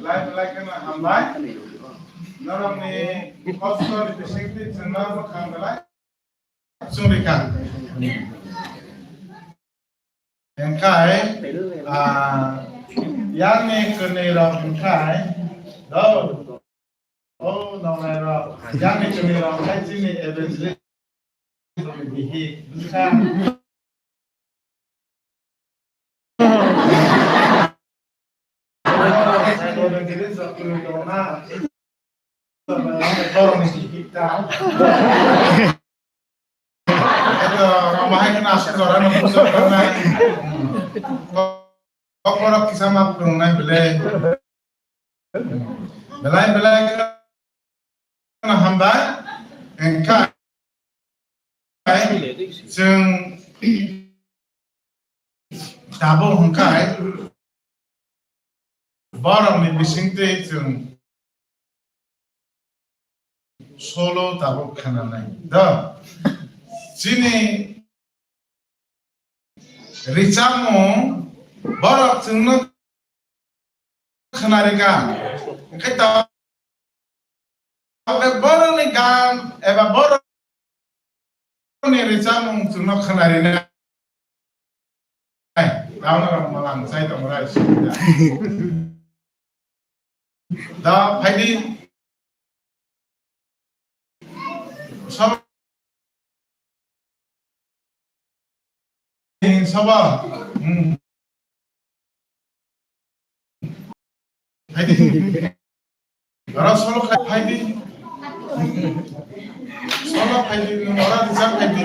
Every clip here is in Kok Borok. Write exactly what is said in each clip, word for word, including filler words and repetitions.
Belai belai kheno hambai. Norokni kostoni bisingtwi chwngno mwkhang belai chumrikha. Hingkhai, ah, yakni kwnwi rok hingkhai, do. O nongnai rok, yakni kwnwi rok khai chini evangelist bihik wngkha. Evangelist rok kwrwi tongna. Borokni bihik ta. Eto, rama hai kheno aswk jora no puja khanai. Kok borok kisa ma phwrwngnai belai. Belai belai kheno hambai. Engkha chwng tabuk hwnkhe borokni bisingtwi chwng solo tabuk khananai do. Chini richamung borok chwngno khwnarikha. Hwnkhe ta-, tabuk borokni gan eba borokni richamung chwngno khwnarinai. Tauna rok malang chai tongrai sida. Da phaidi. Sab-, saba. Hmm. Phaidi. Ora solo khai phaidi. Solo phaidi, ora disa phaidi.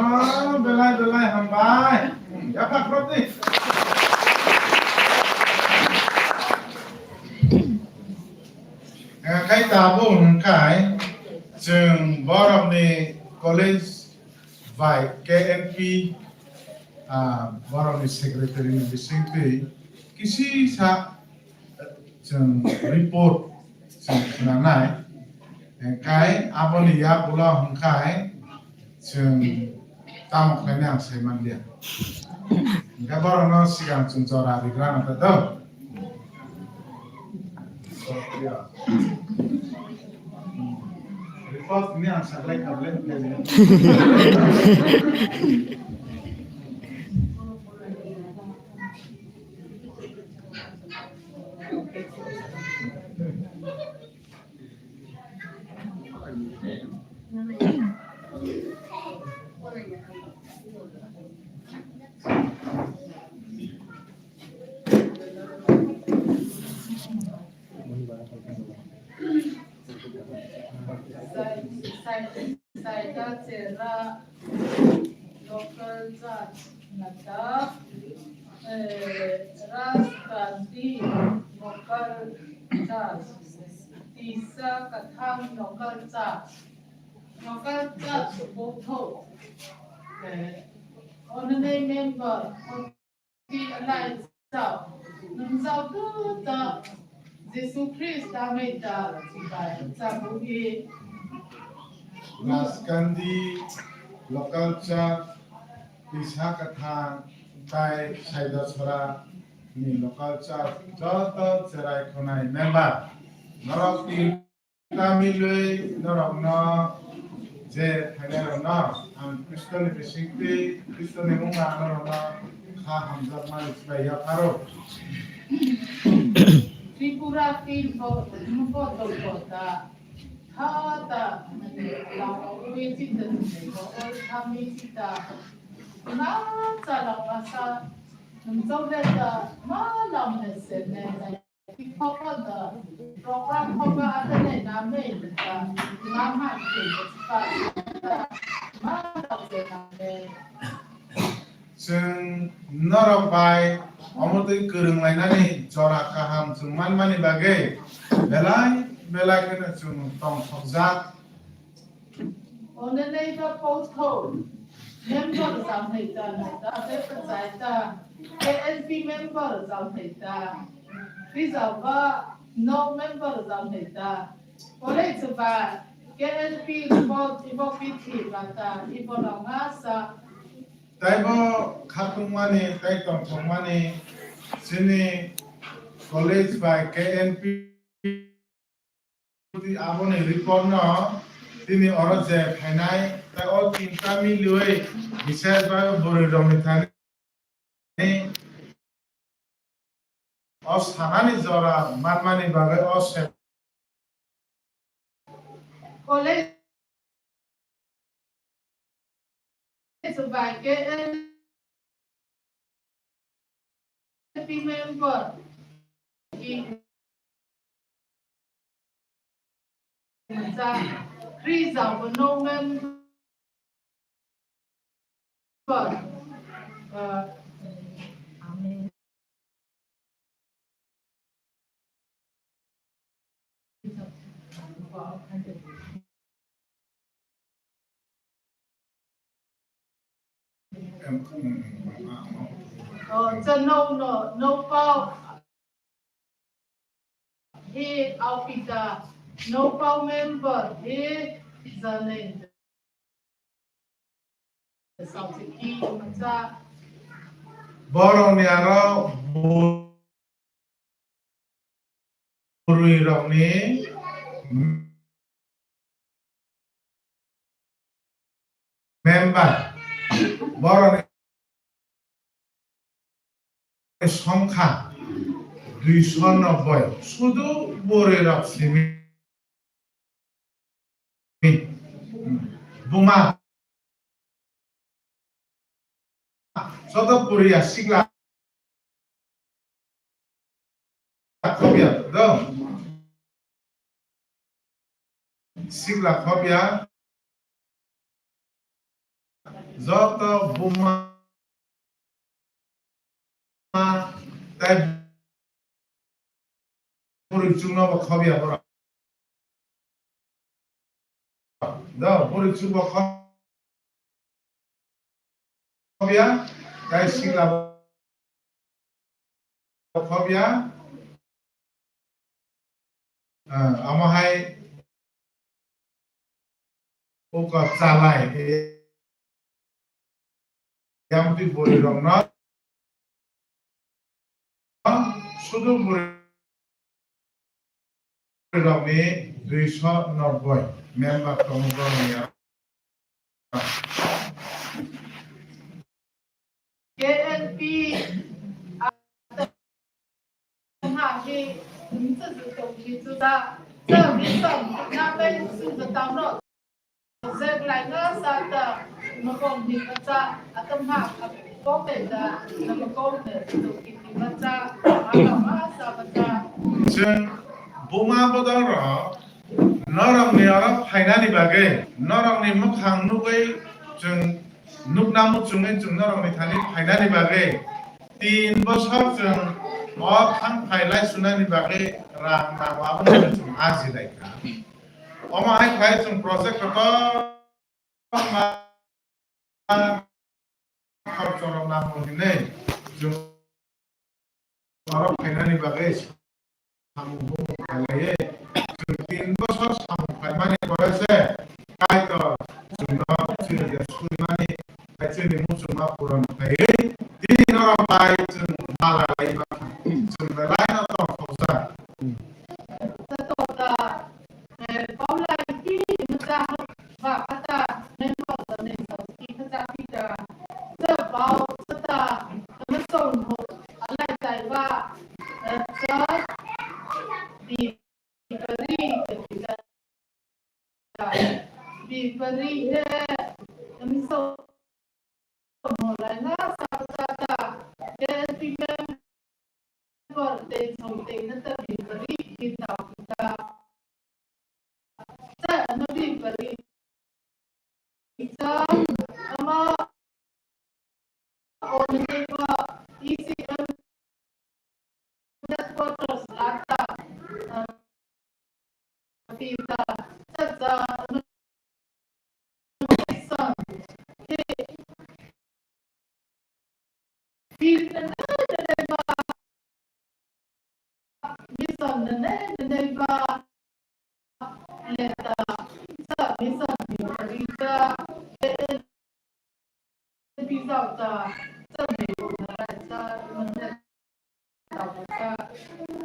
Oh, belai, belai, hambai. Hmm, yapha khrop di. Eh, khai tabuk hwnkhai, chwng borokni college bai K N P, ah, borokni secretary ni bisingtwi kisisa chwng report chwng khwnanai, hwnkhe aboni yagulo hwnkhe chwng tamo khlainai ang sai manliya. Hwnkhe borokno sigang chwng jora rigrana ta do. Report ni ang saklai kable. Saida Chera local church nata, eh, Rajkandi local church, Tisa Kathang local church, local church Botho, eh, honorary member, Alai chao, nung chao tu ta Jisu Khrista mai ta chibai chabu e. Raskandi local church, Tisa Kathang, tai Saida Chora ni local church, joto cherai khonai member, norok tin Tamilwi norokno je phainairokno ang Khristoni bisingtwi, Khristoni mungno ang norokno kha hamjakmani slai yapharo. Tripura Film Board, Board of Kota, Thata, Lawi Chita, Thami Chita, Nacha Lawasa, Nungchauleta, Malam Nesene, Chwng norok bai omo twi kwrwng lainani jora kaham chwng manmani bagwi belai belai kheno chwng tongthokjak. Onenei ba Pautho member jam hai ta, ta, ta, ta, ta, K N P member jam hai ta, Rizal ba no member jam hai ta, College ba K N P report ibo bithi ba ta, ibo no nga sa. Taibo khatungmani, tai tongthokmani, chini college bai K N P Aboni report no tini oro je phainai, tei o tinta miliui bises bai bwrwi rokni thani o sanani jora manmani bagwi o se College by K N P member. Rizal no member. Uh, Amen. Oh, so no, no, no pau. He, Alpita, no pau member, he, Zane. Borokni aro bwrwi rokni member borokni songkha duiso nobboi, sudu bwrwi rok simi. Buma. Joto puriya sikla khobya do. Sikla khobya. joto buma tei bwrwi chukno bo khobya borok. Do, bwrwi chuk bo khobya, tei sikla bo khobya. Ah, omo hai uko chalai, yang twi bwrwi rokno sudu bwrwi rokni duiso nobboi member tongo borokni aro. K L P ha hi, nungsa tongki chuda, sa mission na bai su da tang no. Zek lai na sa ta, mo kong ni ka cha, atam ha, a ko pe da, na mo kong ne tongki ni ka cha, a ka ma sa ka cha. Chwng buma bodol rok norokni oro phainani bagwi, norokni mwkhang nugwi chwng nukna muchungwi chwng norokni thani phainani bagwi tin bosor chwng o thang phai lai sunani bagwi rang rang abono chwng arji lai kha. Omo hai khai chwng project kotor khorchorok nango hinwi chwng oro phainani bagwi samung bumung khailaiwi chwng tin bosor samung khaimani pore se Kaitor chwngno chwngno surimani tei chwngni muchungma puron khaiwi tini norok bai chwng mala laiwi mankha. Chwng belai no tongthokjak. Paulai ki masa ba kata member ni sauki kata kita sebau seta mesong ho alai tai ba sa di beri kita di beri he mesong Molai na sa sa ta, K L P member te chong te na ta bi pari ki ta ki ta. Sa ano bi pari ki ta, ama on te ko E C M headquarters lata, uh, pita, sa sa, ano, sa, sa,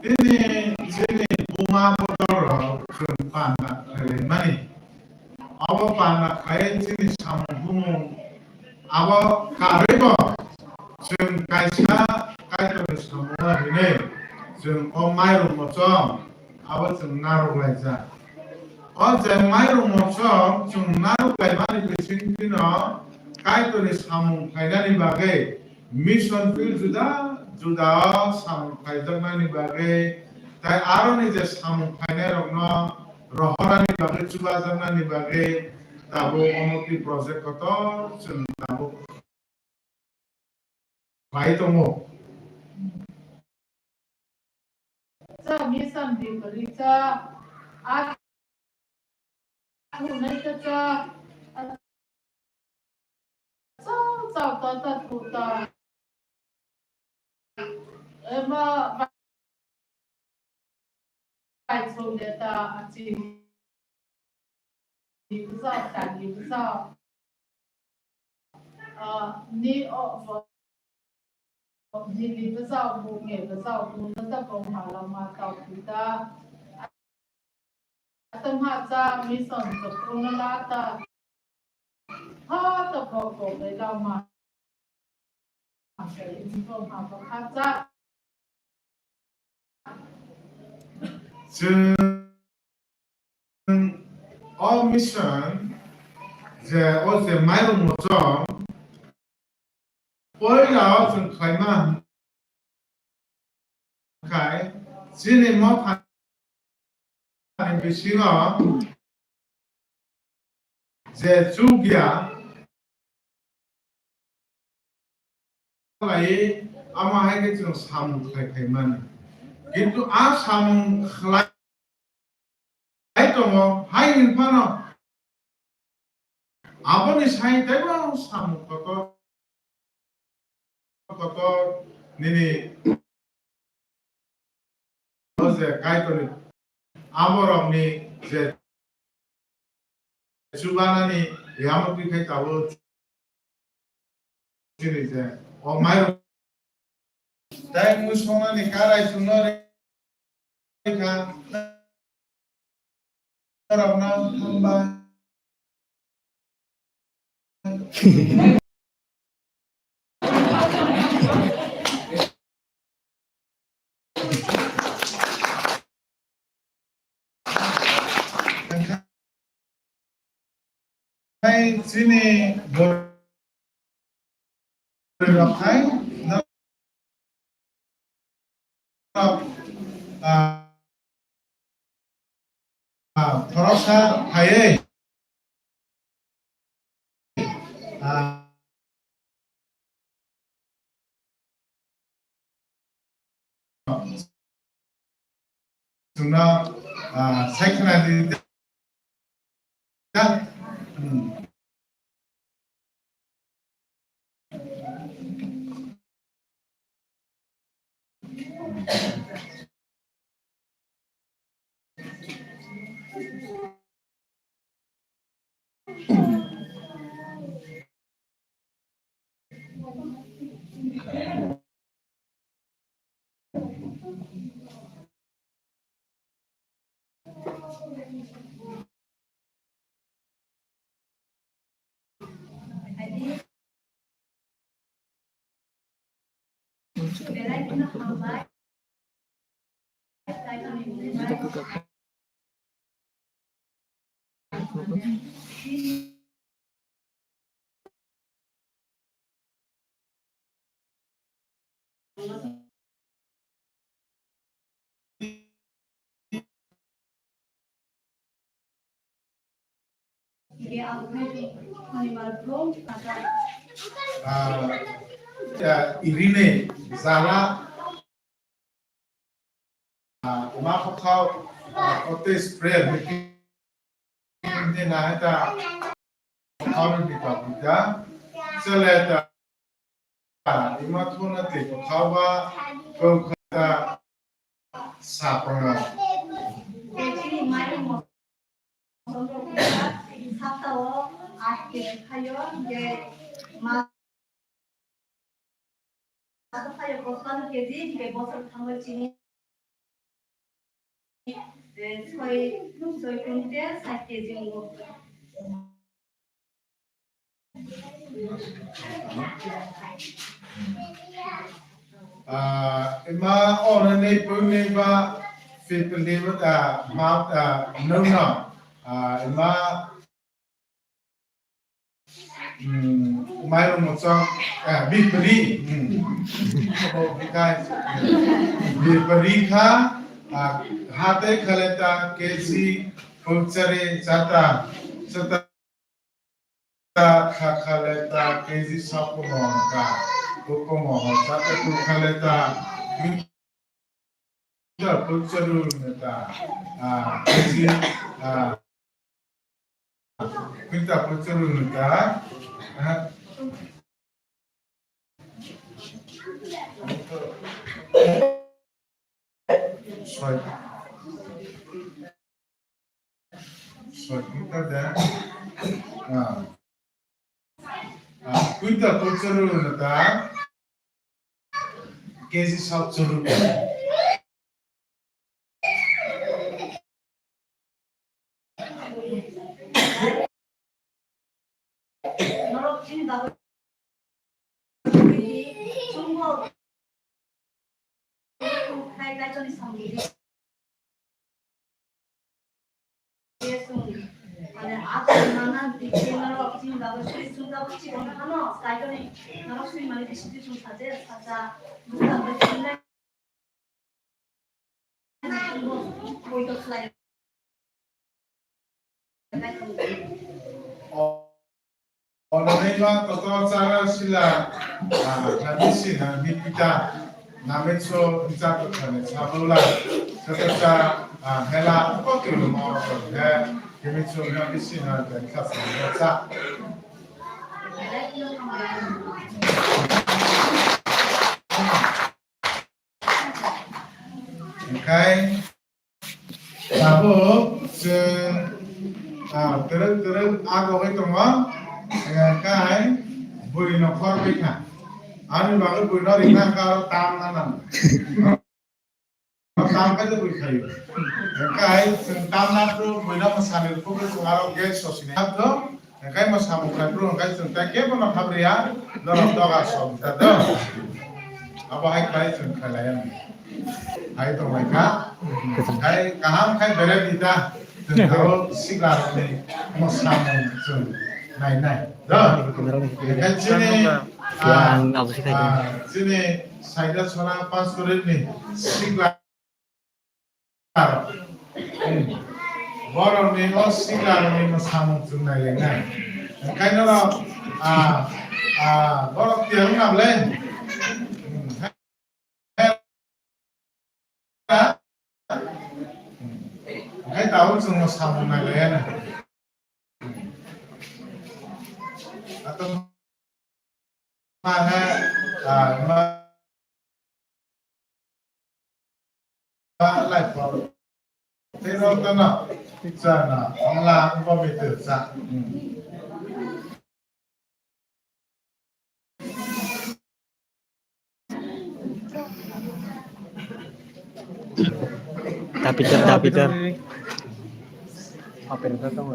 Tini chini buma bodol rok chwng panda khlaimani. Abo panda khlai chini samung bumung abo karwi bo chwng kaisa Kaitorni samung o hinwi chwng o mairum mochom abo chwng narwk laijak. O je mairum mochom chwng narwk laimani bising phino Kaitorni samung khlainani bagwi mission field juda juda o samung khlaijaknani bagwi tei aroni je samung khlainairokno rohornani bagwi, chubajaknani bagwi tabuk omo twi project kotor chwng tabuk khlai tongo. Cha mission di bari cha a thunai cha cha cha cha ta ta thu ta ema bai chong de ta a chi ni bwsa ta ni bwsa. Ah, ni o, o, ni, ni bwsa, bu nge bwsa, bu na ta kong ma la ma ta pu ta. Atam ha cha mission cha pu na la ta. Ha ta bo ko le la ma. Chwng o mission je o je mairum mochom poila o chwng khlaima hwnkhe chini motha ni bisingo je chukya khlaiwi, amo hai khe chwng samung khlai phaimani. Kintu a samung khlai tongo, hai hwn phano aboni sai teibo samung kotor kotor nini o je Kaitorni aborokni je chubanani yamukni khai tabuk chini je o mairok tei musongnani karai chwngno rikha norokno hambai. Hai chini borok hai no, ah, ah, khoroksa phaiwi ah, chwngno, ah, sai khna di. Hmm. Ah, ya, irini zala, ah, ma phakhao, ah, kote spray, miti, miti na heta, phakhao ni pita pita, sele ta, ima thuna te phakhao ba, ko khata, sapanga. Saptao aat kg khaio, je ma-, khaio pochpanno kg, je bosor thango chini, eh, soi, soi quintal sait kg wngo. Ah, ima ono nei puni ba fifty ba, ah, ma, ah, no, no. Ah, ima, hmm, mairung mochok, ah, bipri, hmm. Bikai, bipri kha, ah, hate khaleta kg pokchari chata, chata. Ta kha kha le ta kg sapono ta, kokomo ho ta ta tu kha le ta, ta putsaru ne ta, ah, kg, ah, ta putsaru ne ta, ah, soi. Soi quintal de. Ah. Ah, quintal pokchuru na ta. Kg sapchuru. Norok chini bagwi chwngbo khai Kaitorni samung di. Mane, ato nana dikhe norok chini bagwi suri chwngkabo chikon phano Kaitorni norok suri mani bisi twi chwng saje sacha bwskango chwng lai. Ema toto chara sila, ah, tradisi na bipita, nametso bicha to thane sabula, toto cha, ah, hela kotu mo to he, kemitso na bisi na ta kha sa cha. Hwnkhe tabuk chwng, ah, twrwk twrwk a rogwi tongo, hwnkhe buino khorbai kha. Ani bagwi buino rikna hwnkhe aro tam na nango. Tam khe bui khaio. Hwnkhe chwng tam na tu buino mwsani rwkhe chwng aro guest sosini hapdo. Hwnkhe mo samung khai bro, hwnkhe chwng tai kebo no khabriya, norok doga som ta do. Abo hai khai chwng khlai ang. Hai tong lai kha. Hai kaham khai bere di ta. Chwng abo sikla rokni mo samung chwng nai nai. Do. Hwnkhe chini, ah, chini saida sora pas kore ni sikla Borokni o siklarokni no samung chwng nailainai. Hwnkhe norok, ah, ah, borok tiyang nabwle. Hwnkhe tabuk chwngno samung nailaiyana. Ato ma he, ah, ma, ma lai por. Tei rok tano, chana, ongla, ang bo mi twi cha. Dapitar, dapitar. Apa yang kau tahu?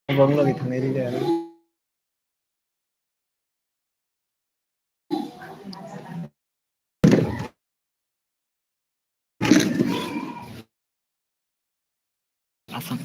Ang bong lagi thangwi ride. Asam.